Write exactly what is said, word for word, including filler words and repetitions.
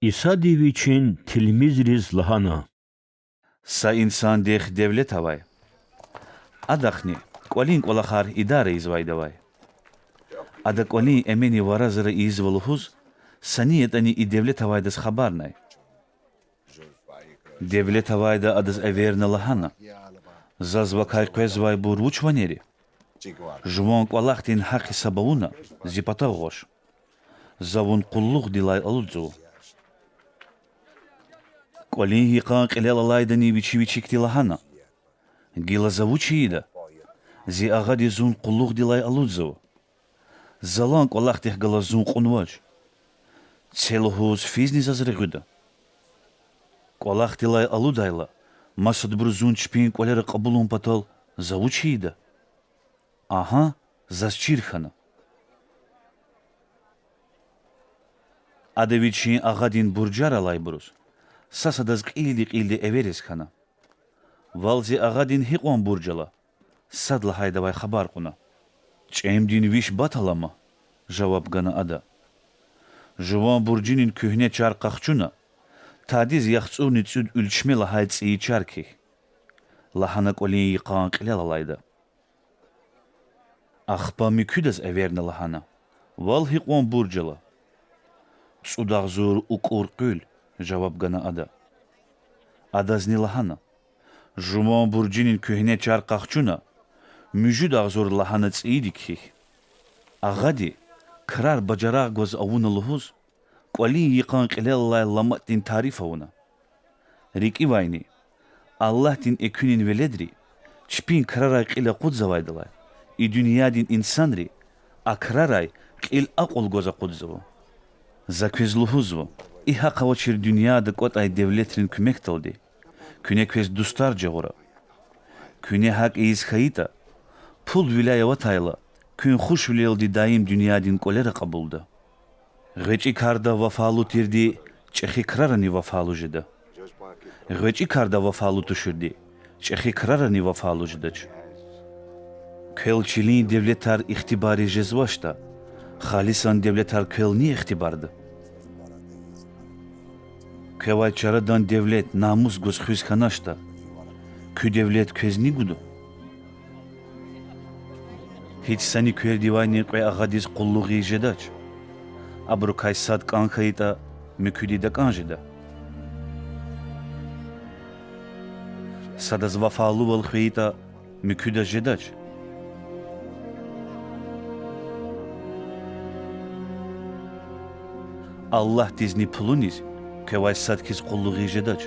Исади Вичин тилмизриз лагьана: Са инсандихъ девлет авай. Адахъни кӀвалин кӀвалахар идара ийизвайди авай. Ада кӀвалин эменни вара-зара ийизва лугьуз, са ни ятӀани и девлет авайдаз хабарнай. Девлет авайда адаз эверна, лагьана: Заз вакай къвезвайбур вуч ванер я? Жуван кӀвалахдин гьахъ-гьисаб авуна, зи патав гъваш. За вун къуллугъдилай алудзава. КӀвалин йикъан кьилел алайдани вичи вичикди лагьана: Гила за вуч ийида? Зи агъади зун къуллугъдилай алудзава. Залан кӀвалахдихъ галаз зун кьунвач. Це лугьуз физни заз регъуьда. КӀвалахдилай алудайла, масадбур зун чпин кӀвалера кьабулун патал за вуч ийида? Агьа, заз чир хьана. Ада вичин агъадин буржар алайбуруз, са-садаз кьилди-кьилди эвериз хьана. Вал зи агъадин гьикьван бурж ала? Сад лагьайдавай хабар кьуна. ЧӀемдин виш бат аламан,— жаваб гана ада. Жуван буржунин куьгьне чар къахчуна, тадиз яхцӀурни цӀуд уьлчме лагьай цӀийи чар кхьихь,— лагьана кӀвалин йикъан кьилел алайда. Ахпа муькуьдаз эверна, лагьана: Вал гьикьван бурж ала? ЦӀуд агъзур укӀур къуьл,— жаваб гана ада. Адазни лагьана: Жуван буржунин куьгьне чар къахчуна, муьжуьд агъзур лагьана цӀийиди кхьихь. Агъади, крар бажарагъ гваз авуна лугьуз, кӀвалин йикъан кьилел алай ламатӀдин тариф авуна. РикӀивайни, Аллагьдин экуьнин веледри чпин крарай кьил акъудзавайдалай, и дуьньядин инсанри а крарай кьил акьул гваз акъудзава. За квез лугьузва: и гьахъ авачир дуьньяда кӀватӀай девлетрин куьмекдалди куьне квез дустар жагъура. Куьне гьакӀ ийиз хьайитӀа, пул виляй аватайла, куьн хушвилелди даим дуьньядин кӀвалера кьабулда. ГъвечӀи карда вафалу тирди чӀехи крарани вафалу жеда. ГъвечӀи карда вафалу туширди чӀехи крарани вафалу жедач. Квел чилин девлетар ихтибарриз жезвачтӀа, халисан девлетар квел ни ихтибарда? Квевай чарадан девлет намус гваз хуьз хьаначтӀа, куь девлет квез ни гуда? Гьич са нуькердивайни кьве агъадиз къуллугъ ийиз жедач. Абурукай сад кӀан хьайитӀа, муькуьди такӀан жеда. Садаз вафалувал хвейитӀа, муькуьдаз жедач. Аллагьдизни пулуниз квевай сад хьиз къуллугъ ийиз жедач.